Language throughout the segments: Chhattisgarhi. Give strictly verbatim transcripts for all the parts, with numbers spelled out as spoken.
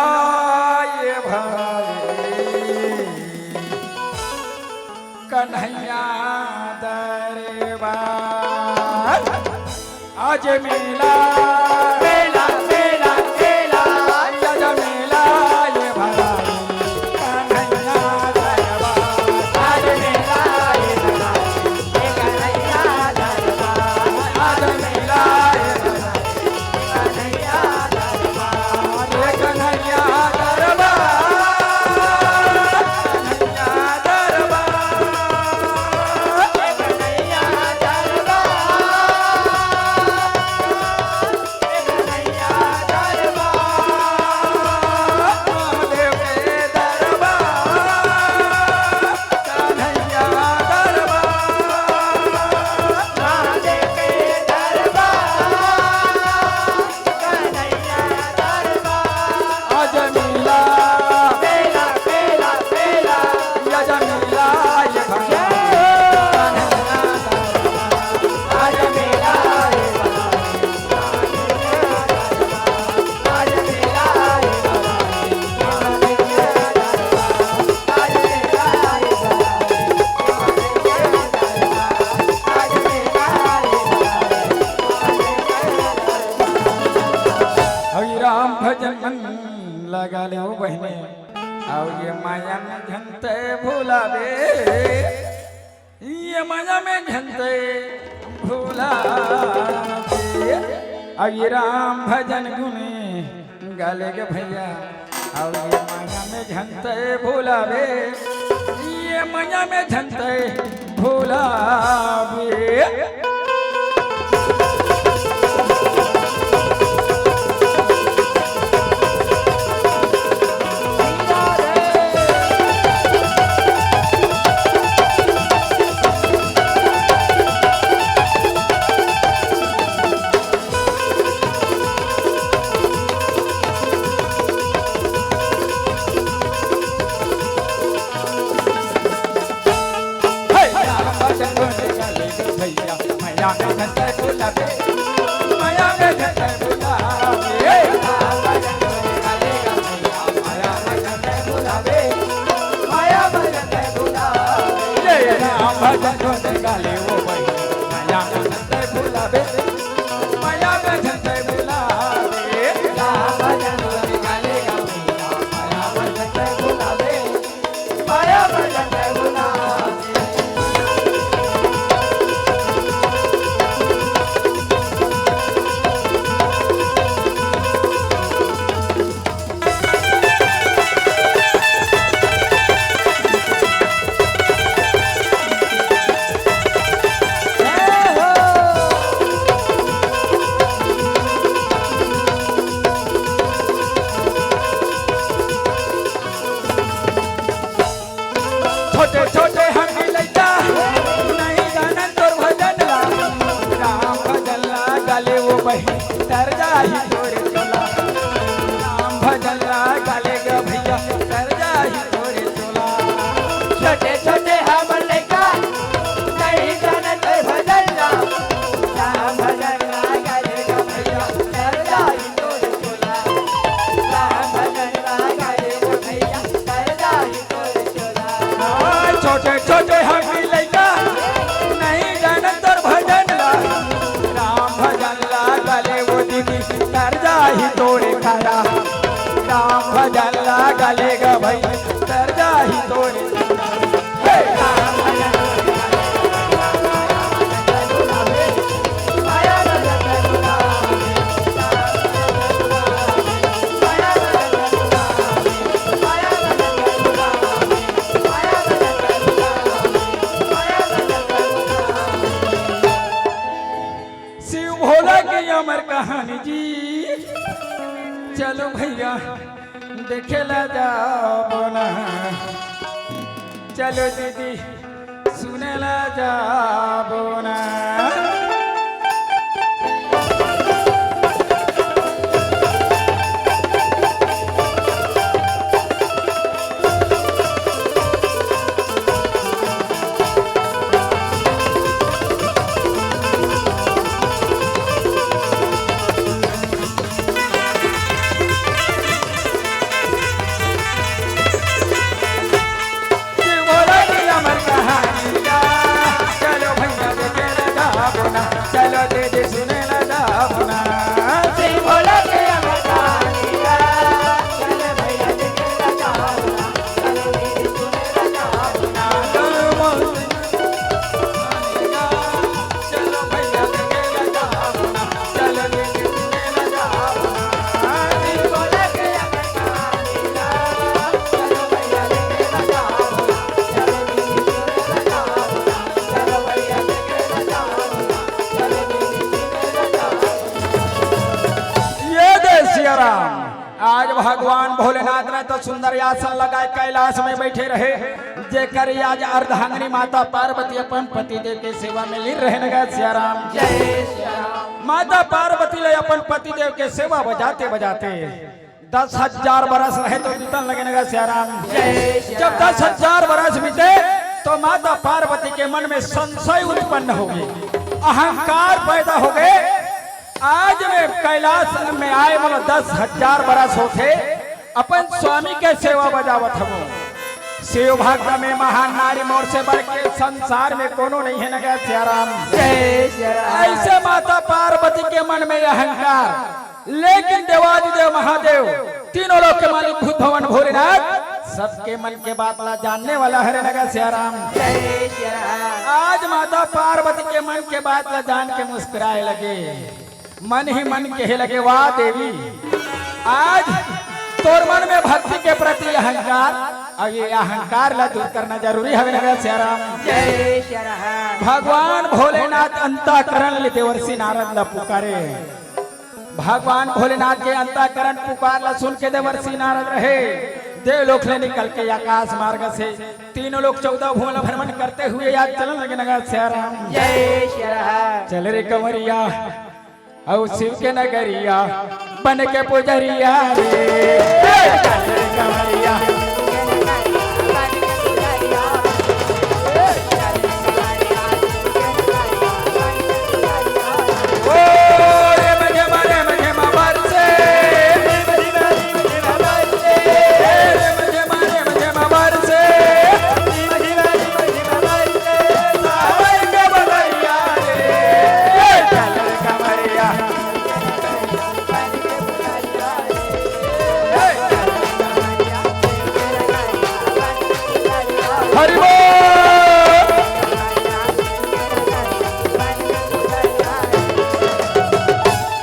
आए भाई कन्हैया दरबार। आज मेला, मेला, मेला, मेला, आज मेला, ये भाई, कन्हैया दरबार। आज मेला, ये भाई, ये कन्हैया दरबार। आज मेला, ये भाई, कन्हैया दरबार, ये कन्हैया दरबार, कन्हैया दरबार, ये कन्हैया दरबार। अउ ये राम भजन मन लगा ले ओ बहिनी, अउ ये माया में झन तैं भुलाबे, ये माया में झन तैं भुलाबे। अउ ये राम भजन गुन गा ले गे भैया, अउ ये माया में झन तैं भुलाबे, ये माया में झन तैं भुलाबे। छोटे छोटे हम लइका, नहीं जानन तोर भजन ला। राम भजन ला गा ले ओ बहिनी, तर जाही तोर चोला। राम भजन ला गा ले गे भैया, तर जाही तोर चोला। छोटे छोटे हम लइका, नहीं जानन तोर भजन ला। राम भजन ला गा ले गे भैया, तर जाही तोर चोला। राम भजन ला गा ले ओ भैया, तर जाही तोर चोला। हाँ, छोटे छोटे हम लइका, नहीं जानन तोर भजन ला। राम भजन ला गा ले ओ दीदी, तर जाही तोर खरा। राम भजन ला गा ले गे भाई, तर जाही तोर। हे! शिव भोला के अमर कहानी जी। चलो भैया, देखे ला जाबो ना। चलो दीदी, सुने ला जाबो ना। भोलेनाथ ने तो सुंदर आसन लगाए कैलाश में बैठे रहे, जेकर आज अर्धांगिनी माता पार्वती अपन पति देव के सेवा में लीन रहे नगा सियाराम। जय सियाराम। माता पार्वती ले अपन पति देव के सेवा बजाते बजाते दस हजार बरस रहे तो बीतन लगे नगा सियाराम। जय सियाराम। जब दस हजार बरस बीते तो माता पार्वती के मन में संशय उत्पन्न हो गए, अहंकार पैदा हो गए। आज मैं कैलाश में आए मोला दस हजार बरस होथे, अपन स्वामी के सेवा बजावत हवं। शिव भक्त में महान नारी मोर से बढ़ के संसार में कोनो नहीं है नगा सियाराम। जय सियाराम। ऐसे माता पार्वती के मन में अहंकार, लेकिन देवादिदेव महादेव तीनों लोक के मालिक भूत भवन भोलेनाथ सबके मन के बात ला जानने वाला हरे नगा सियाराम। जय सियाराम। आज माता पार्वती के मन के बात ला जान के मुस्कुराए लगे, मन ही मन कहे लगे, वाह देवी, आज तोर मन में भक्ति के प्रति अहंकार, अब ये अहंकार ला दूर करना जरूरी हवे नगा सियाराम। जय सियाराम। भगवान भोलेनाथ अंतःकरण ले देवर्षि नारद ला पुकारे। भगवान भोलेनाथ के अंतःकरण पुकार ला सुन के देवर्षि नारद रहे देवलोक ले निकल के आकाश मार्ग से तीनों लोक चौदह भुवन भ्रमण करते हुए आज चलन लगे नगा सियाराम। जय सियाराम। चल रे कंवरिया, अउ शिव के नगरिया बन के पुजरिया रे। ए, चल रे कंवरिया। ओ रे मझे मारे मझे मा बरसे। ए रे मझे मारे मझे मा बरसे। सावन के बदरिया रे। ए, चल रे कंवरिया। हरि बोल।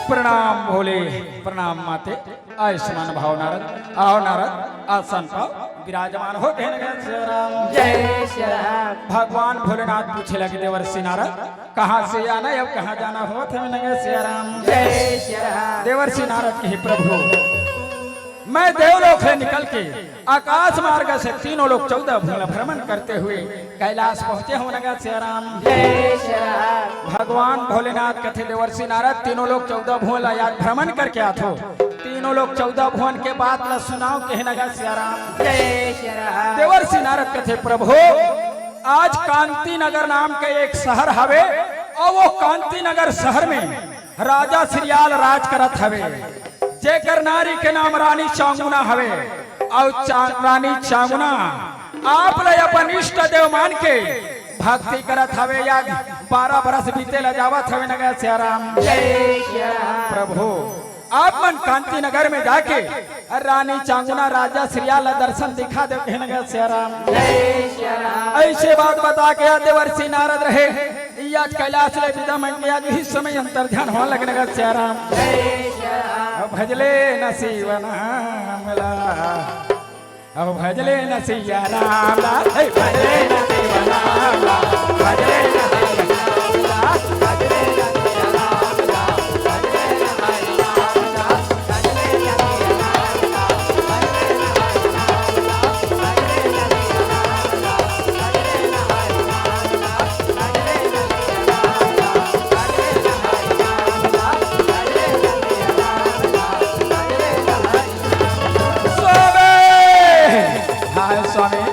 प्रणाम भोले, प्रणाम माते। आयुष्मान भाव नारद, आओ नारद, आसन पाओ, विराजमान हो गए नगा सियाराम। जय सियाराम। भगवान भोलेनाथ पूछे लगे देवर्षि नारद, कहाँ से आना है, अब कहाँ जाना होत है नगा सियाराम। जय सियाराम। देवर्षि नारद कहे, प्रभु, मैं देवलोक से निकल के आकाश मार्ग से तीनों लोक चौदह भुवन भ्रमण करते हुए कैलाश पहुंचे हंव नगा सियाराम। जय सियाराम। भगवान भोलेनाथ कथे, देवर्षि नारद, तीनों लोक चौदह भुवन ला आज भ्रमण करके आथो, तीनों लोक चौदह भुवन के बात ला सुनाओ, कहे नगा सियाराम। जय सियाराम। देवर्षि नारद कथे, प्रभु, आज कांति नगर नाम के एक शहर हवे, अउ वो कांति नगर शहर में राजा सिरियाल राज करत हवे, जेकर नारी के नाम रानी चांगुना हवे। अउ चा-, रानी चांगुना आप ले अपन इष्ट देव मान के भक्ति करत हवे। आज बारह बरस बीते ला जावत हवे नगा सियाराम। जय सियाराम। प्रभु, आप मन कांति नगर में जाके रानी चांगुना राजा सिरियाल ला दर्शन दिखा देव, कहे नगा सियाराम। जय सियाराम। ऐसे बात बता के आज देवर्षि नारद रहे, आज कैलाश ले विदा मन के आज इही समय अंतर ध्यान होने लगे नगा सियाराम। जय सियाराम। अब भजले न शिव नाम ला, अब भजले न सिया राम ला, हे भजले न शिव नाम ला, भजले न शिव नाम ला, भजले न शिव नाम ला, भजले न हरि नाम ला, भजले न शिव नाम ला, भजले न हरि नाम ला, भजले न शिव नाम ला, भजले न हरि नाम ला, भजले न शिव नाम ला, भजले न हरि नाम ला, भजले न शिव नाम ला, भजले न हरि स्वामी। हाय स्वामी,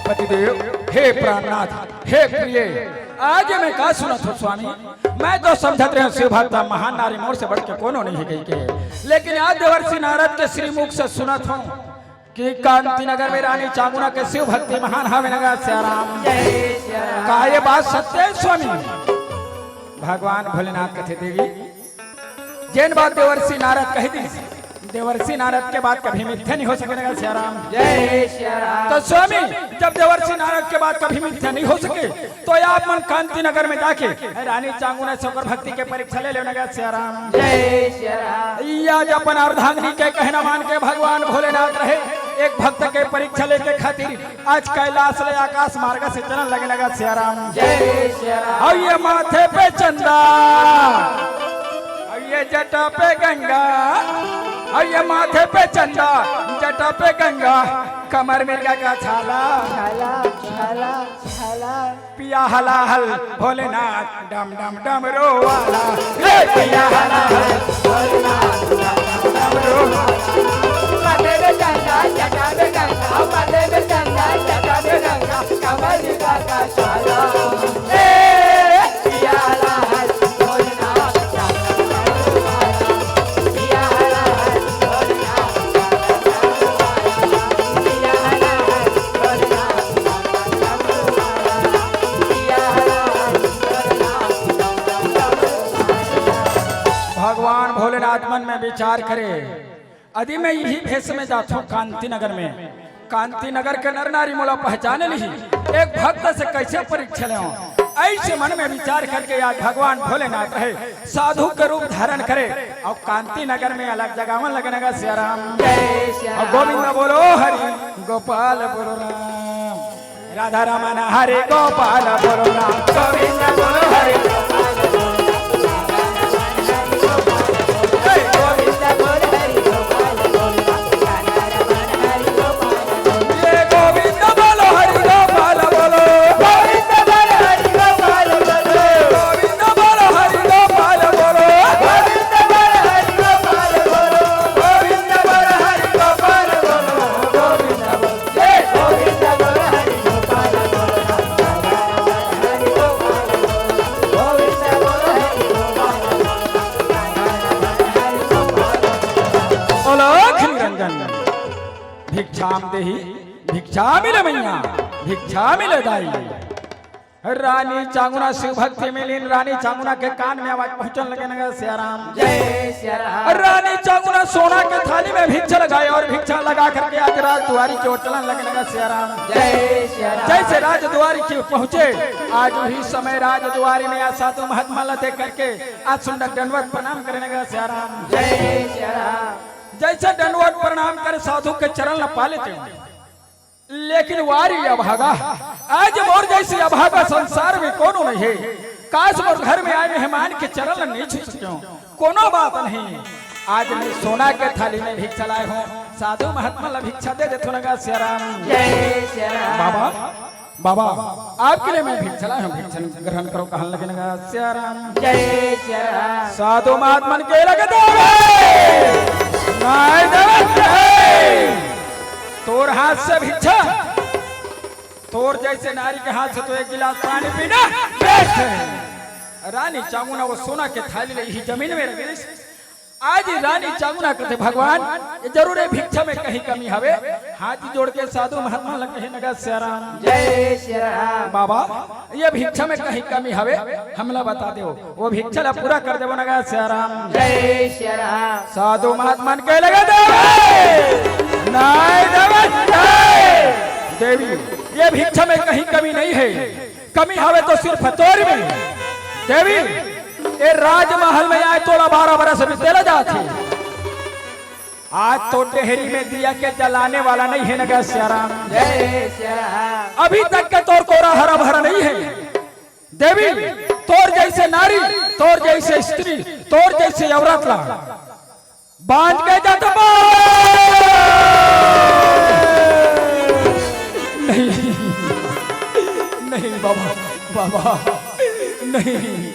पतिदेव, हे प्राणनाथ, हे प्रिय, आज मैं का सुनत हंव स्वामी? मैं तो समझत रहेंव शिव भक्ता महान नारी मोर से बढ़ के कोनो नहीं है कहिके, लेकिन आज देवर्षि नारद के श्रीमुख से सुनत हंव कि कांति नगर में रानी चांगुना के शिव भक्ति महान हवे नगा सियाराम। जय सियाराम। का ये बात सत्य है स्वामी? भगवान भोलेनाथ कथे, देवी, जेन बात देवर्षि नारद कहि दिस, देवर्षि नारद के बात कभी मिथ्या नहीं हो सके नगा सियाराम। जय सियाराम। तो स्वामी, जब देवर्षि नारद के बात कभी मिथ्या नहीं हो सके, तो आप मन कांति नगर में जाके रानी चांगुना से ओकर भक्ति के परीक्षा ले लेव नगा सियाराम। जय सियाराम। ई आज अपन अर्धांगिनी के कहना मान के भगवान भोलेनाथ रहे एक भक्त के परीक्षा लेके खातिर आज कैलाश ले आकाश मार्ग से चलन लगे नगा सियाराम। जय सियाराम। अउ ये माथे पे चंदा, अउ ये जटा पे गंगा, अउ ये माथे पे चंदा, जटा पे गंगा, कमर मिर्गा का छाला। छाला, छाला, छाला। पिया हलाहल भोलेनाथ, डम डम डम रोवाला। हे पिया हलाहल भोलेनाथ, डम डम डम रोवाला। माथे में चंदा, जटा में गंगा, माथे में चंदा, जटा में गंगा, कमर मिर्गा का छाला। हे पिया हलाहल भोलेनाथ, डम डम डम रोवाला। भगवान भोलेनाथ मन में विचार करे, अदि मैं इही भेष में जाथों कांति नगर में। कांति नगर के नर नारी मोला पहचान लिही, एक भक्त से कैसे परीक्षा लेवं। ऐसे मन में विचार करके आज भगवान भोलेनाथ रहे, साधु के रूप धारण करे अउ कांति नगर में अलख जगावन लगे नगा सियाराम। जय श्री अउ गोविंद बोलो हरि गोपाल बोलो राम। राधा रमन हरि गोपाल बोलो राम। गोविंद बोलो हरि गोपाल बोलो राम। हे गोविंद बोलो हरि गोपाल बोलो। गोविंद बोलो हरि गोपाल बोलो। गोविंद बोलो हरि गोपाल बोलो। गोविंद बोलो हरि गोपाल बोलो। गोविंद बोलो हरि गोपाल बोलो। गोविंद बोलो हरि गोपाल बोलो। गोविंद बोलो। जय गोविंद बोलो हरि गोपाल बोलो। गोविंद बोलो हरि गोपाल बोलो। बोलो खिल रंजन। भिक्षाम देहि, भिक्षा मिले मैया, भिक्षा मिले दाई। रानी चांगुना शिव भक्ति में लीन, रानी चांगुना के कान में आवाज पहुंचन लगे नगा सियाराम। जय सियाराम। रानी चांगुना सोना के थाली में भिक्षा लगाए अउ भिक्षा लगा करके आज राजदुआरी के ओर चलन लगे नगा सियाराम। जय सियाराम। जैसे राजदुआरी के पहुंचे, आज उही समय राजदुआरी में आ साधु महात्मा ला देख करके आज सुंदर दंडवत प्रणाम करे नगा सियाराम। जय सियाराम। जैसे दंडवत प्रणाम करे साधु के चरण ला पा लेते हो। लेकिन वारी अभागा, आज मोर जैसी अभागा संसार में कोनो नहीं हे। काश मोर घर में आए मेहमान के चरण ल नहीं छू सकेंव। कोनो बात नहीं, आज मैं सोना के थाली में भिक्षा लाए हों, साधु महात्मा ला भिक्षा दे देथों नगा सियाराम। जय सियाराम। बाबा, बाबा, आपके लिए मैं भिक्षा लाए हों, भिक्षा ग्रहण करो कहन लगे नगा सियाराम। जय सियाराम। साधु महात्मन के लगे देवे, नहीं देवे, नहीं। तोर हाथ से भिक्षा, तोर जैसे नारी के हाथ से तो एक गिलास पानी पीना बेस्ट है। रानी चांगुना वो सोना के थाली ले ही जमीन में रख दी। आज ही रानी चांगुना कहते, भगवान, ये जरूर है भिक्षा में कहीं कमी हवे। हाथ जोड़ के साधु महात्मा लग कहे नगा सियाराम। जय सियाराम। बाबा, ये भिक्षा में कहीं कमी हवे, हमला बता दो, वो भिक्षा ला पूरा कर देबो नगा सियाराम। जय सियाराम। साधु महात्मन के लगे देवे, नहीं देवे, नहीं। देवी, ये भिक्षा में कहीं कमी नहीं है, कमी हवे तो सिर्फ तोर में। देवी, ये राजमहल में आए तोला बारह बरस बीते ला जाथे। आज तो डेहरी में दिया के जलाने वाला नहीं है नगा सियाराम। जय सियाराम। अभी तक के तोर कोरा हरा भरा नहीं है। देवी, तोर जैसे नारी, तोर जैसे स्त्री, तोर जैसे औरत ला बांध के जात बा। नहीं, नहीं बाबा, बाबा, नहीं।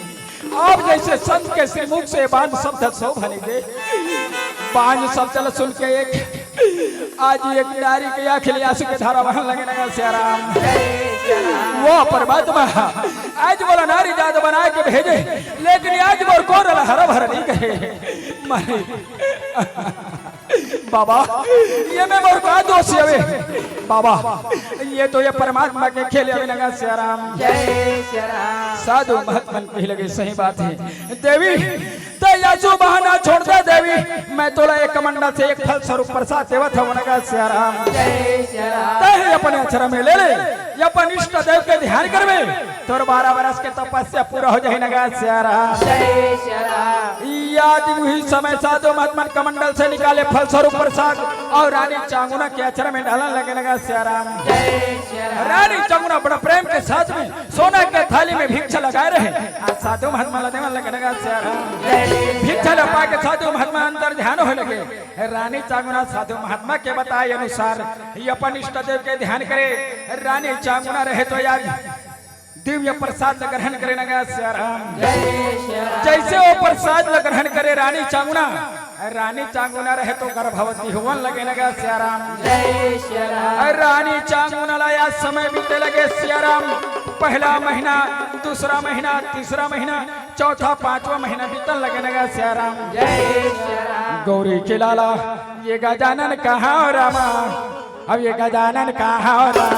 आप जैसे संत के श्रीमुख से बांझ शब्द शोभा नहीं दे। बांझ शब्द ल सुन के एक, आज एक नारी के आंख ले आंसू के धारा बहन लगे नगा सियाराम। वो परमात्मा आज मोला नारी जात बना के भेजे, लेकिन आज मोर कोरा ल हरा भरा नहीं करे। मारे बाबा, ये में मोर का दोष हवे? बाबा, ये तो ये परमात्मा के खेल हवे नगा सियाराम। जय सियाराम। साधु महात्मन कहे लगे, सही बात है देवी, तैं आंसू बहाना छोड़ दे देवी, मैं तोला एक कमंडल से एक फल स्वरूप प्रसाद देवत हवं नगा सियाराम। जय सियाराम। तैं ही अपन अचरा में ले ले, ये अपन इष्ट देव के ध्यान करबे, तोर बारह बरस के तपस्या पूरा हो जाही नगा सियाराम। जय सियाराम। याद उही समय साधु महात्मन कमंडल से निकाले फल स्वरूप प्रसाद अउ रानी चांगुना के अचरा में डालन लगे नगा सियाराम। जय सियाराम। रानी चांगुना बड़ा प्रेम के साथ में सोना के थाली में भिक्षा लगाए रहे, अउ साधु महात्मा ला देवन लगे नगा सियाराम। जय भिक्षा ल पाके साधु महात्मा अंतर ध्यान होय लगे। रानी चांगुना साधु महात्मा के बताए अनुसार ये अपन इष्ट देव के ध्यान करे। रानी चांगुना रहे तो आज दिव्य प्रसाद ल ग्रहण करे नगा सियाराम। जैसे वो प्रसाद ल ग्रहण करे रानी चांगुना, रानी चांगुना रहे तो गर्भवती होवन लगे नगा सियाराम। रानी चांगुना ला या समय बीते लगे सियाराम। पहला महीना, दूसरा महीना, तीसरा महीना, चौथा, पांचवा महीना बीतन लगे नगा सियाराम। गौरी के लाला ये गजानन कहाँ रामा, अब ये गजानन कहाँ रामा।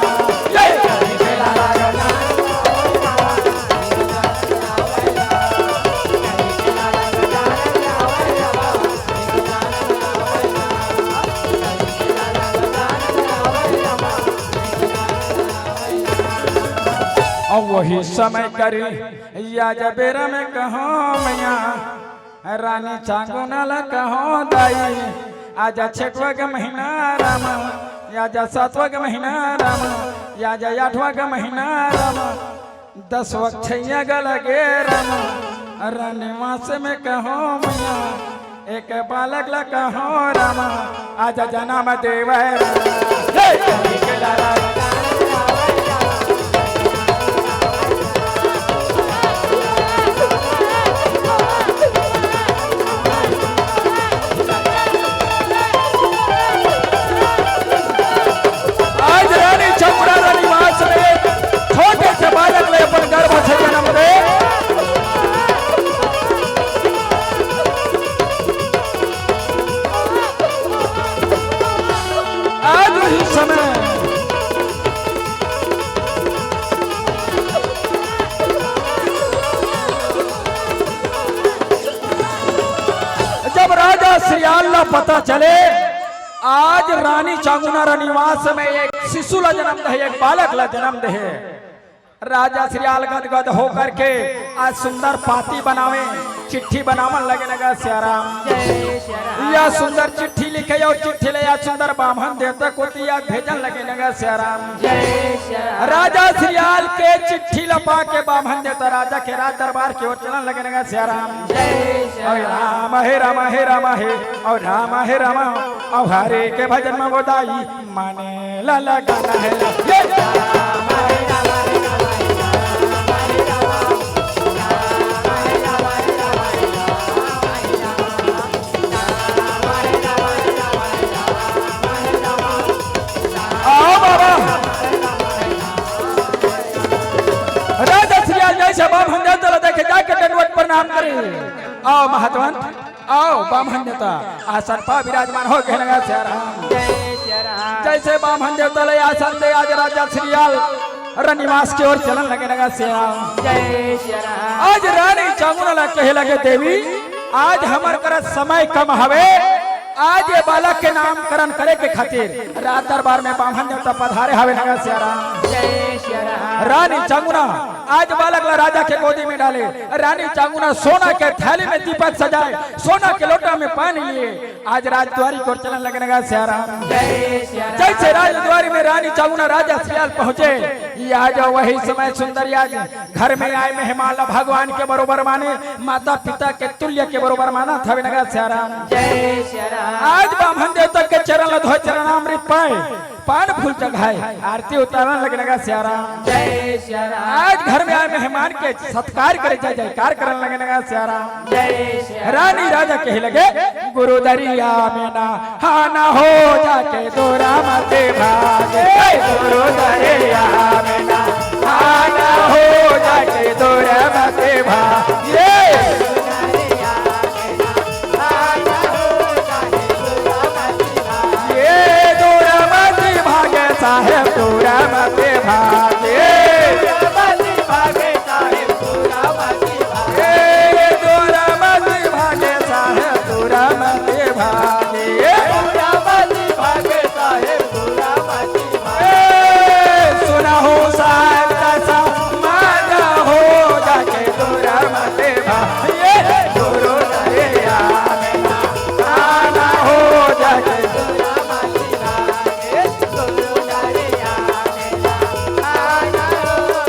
अब वही समय करी या जबेरा में कहो मैया, रानी चांगुना ला कहो दाई, आजा छठवा के महीना रामा, या जा सातवा के महीना रामा, या जा आठवा के महीना रामा, दसवा छैया ग लगे रामा, रानी मास में कहो मैया, एक बालक ला कहो रामा, आजा जनम देवे रामा। आज रानी चांगुना ला निवास में छोटे से बालक ले अपन गर्भ से जन्म दे। आज वही समय जब राजा सियाल ला पता चले, आज रानी चांगुना ला निवास में एक शिशु ला जन्म दे, एक बालक ला जन्म दे। राजा सियाल गदगद होकर के आज सुंदर पाती बनावे, चिट्ठी बनावन लगे नगा सियाराम। या सुंदर चिट्ठी लिखे और चिट्ठी ले आज सुंदर बाम्हन देवता कोती आज भेजन लगे नगा सियाराम। राजा सियाल के चिट्ठी ल पाके बाम्हन देवता राजा के राज दरबार के ओर चलन लगे नगा सियाराम। और राम हे राम हे राम हे, और राम हे राम, और हरे के भजन में गोदाई माने ला लगाना है। ये आओ बाबा। राजा सियाल जैसे बाम्हन देवता ला देखे जाके दंडवत प्रणाम करे। आओ महतवन, आओ बाम्हन देवता, आसन पा विराजमान हो गए नगा सियाराम। जैसे बाम्हन देवता ले आसन दे, आज राजा सियाल रनिवास के ओर चलन लगे नगा सियाराम। आज रानी चांगुना ला कहे लगे, देवी, आज हमर करा समय कम हवे, आज ये बालक के नामकरण करे के खातिर राज दरबार में बाम्हन देवता पधारे हवे नगा सियाराम। रानी चांगुना आज बालक ला राजा के गोदी में डाले। रानी चांगुना सोना के थाली में दीपक सजाए, सोना के लोटा में पानी लिए, आज राजद्वारी को चलन लगने का सियाराम। जैसे राजद्वारी में रानी चांगुना राजा सियाल पहुंचे, ये आ जाओ वही समय सुंदर आज घर में आए मेहमान ला भगवान के बरोबर माने, माता पिता के तुल्य के बरोबर माना था नगा सियाराम। आज बाम्हन देवता के चरण ला धोए, चरणामृत पाए, पान फूल चढ़ाए, आरती उतारन लगने का सियाराम। आज घर में आए मेहमान के सत्कार करे, जय जयकार करन लगने का सियाराम। रानी राजा कहे लगे, गुरु दरिया में ना हाना हो जाके दूरा मते भागे। गुरु दरिया में ना हाना हो जाके दूरा मते भागे। ये दूरा मते भागे साहेब तू